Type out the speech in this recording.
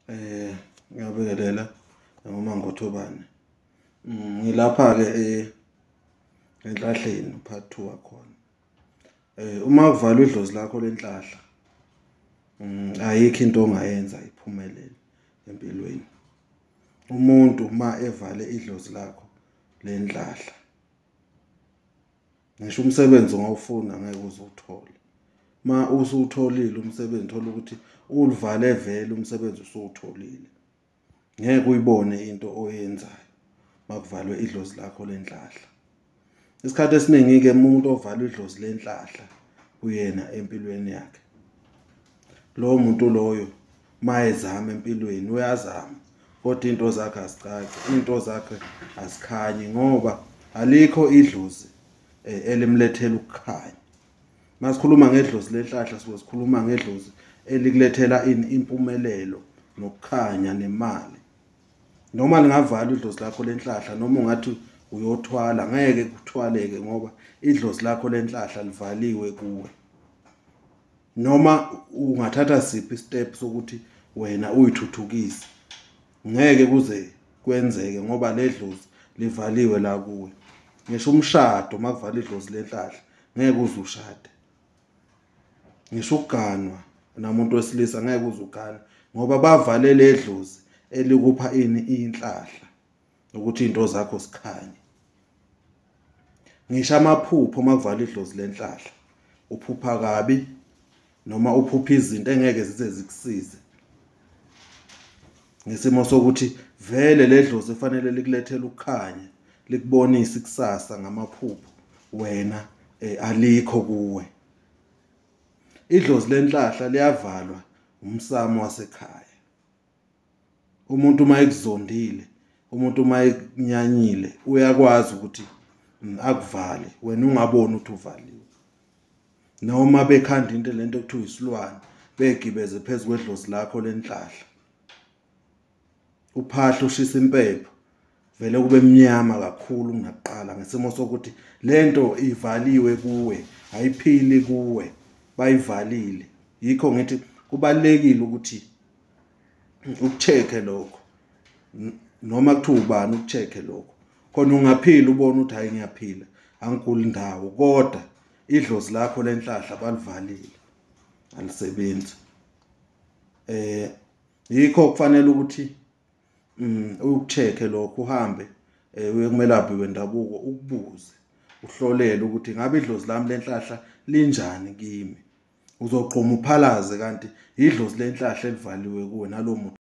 Ngiyabingelela ngoMangothobane. Ngilapha-ke enhlahleni part 2 wakhona. Uma kuvalwa idlozi lakho lenhlahla, ayikho into ongayenza iphumelele empilweni. Umuntu uma evale idlozi lakho lenhlahla, ngisho umsebenzi ongawufuna ngeke uze uwuthole. Uma usuwutholile umsebenzi, uthola ukuthi ulivale vele umsebenzi usuwutholile, ngeke uyibone into oyenzayo makuvalwe idlozi lakho lenhlahla. Isikhathi esiningi-ke umuntu ovalwe idlozi lenhlahla kuyena empilweni yakhe, lowo muntu loyo mayezama empilweni uyazama, kodwa into zakhe azicaci, into zakhe azikhanyi, ngoba alikho idlozi elimlethela ukukhanya. Masikhuluma ngedlozi lenhlahla sisuke sikhuluma ngedlozi elikulethela ini impumelelo nokukhanya nemali. Noma lingavalwa idlozi lakho lenhlahla, noma ungathi uyothwala, ngeke kuthwaleke ngoba idlozi lakho lenhlahla livaliwe kuwe. Noma ungathatha siphi step sokuthi wena uyithuthukise, ngeke kuze kwenzeke ngoba ledlozi livaliwe la kuwe. Ngisho umshado makuvala idlozi lenhlahla ngeke uze ushade. Ngisho ukuganwa namuntu wesilisa ngeke uze ugane ngoba bavale ledlozi elikupha ini inhlahla ukuthi into zakho zikhanye. Ngisho amaphupho makuvala idlozi lenhlahla, uphupha kabi noma uphupha izinto engeke zize zikusize, ngesimo sokuthi vele ledlozi efanele likulethele ukukhanya, likubonise ikusasa ngamaphupho, wena alikho kuwe. Idlozi lenhlahla liyavalwa umsamo wasekhaya. Umuntu uma ekuzondile, umuntu uma ekunyanyile, uyakwazi ukuthi akuvale, wena ungaboni ukuthi uvaliwe. Noma bekhanda into lento ekuthiwa isilwane, begibeze phezu kwedlozi lakho lenhlahla, uphahla ushisa impepho, vele kube mnyama kakhulu kunakuqala, ngesimo sokuthi lento ivaliwe kuwe, ayiphili kuwe, bayivalile. Yikho ngithi kubalulekile ukuthi ukucheck-e lokho, noma kuthiwa ubani ukucheck-e lokho, khona ungaphila ubone ukuthi hayi ngiyaphila, angiguli ndawo, kodwa idlozi lakho lenhlahla balivalile, alisebenzi. Yikho kufanele ukuthi ukucheck-e lokho, uhambe uye kumelaphi wendabuko, ukubuze, uhlolele ukuthi ngabe idlozi lami lenhlahla linjani kimi. Uzogquma uphalaze kanti idlozi lenhlahla elivaliwe kuwe nalowo muntu.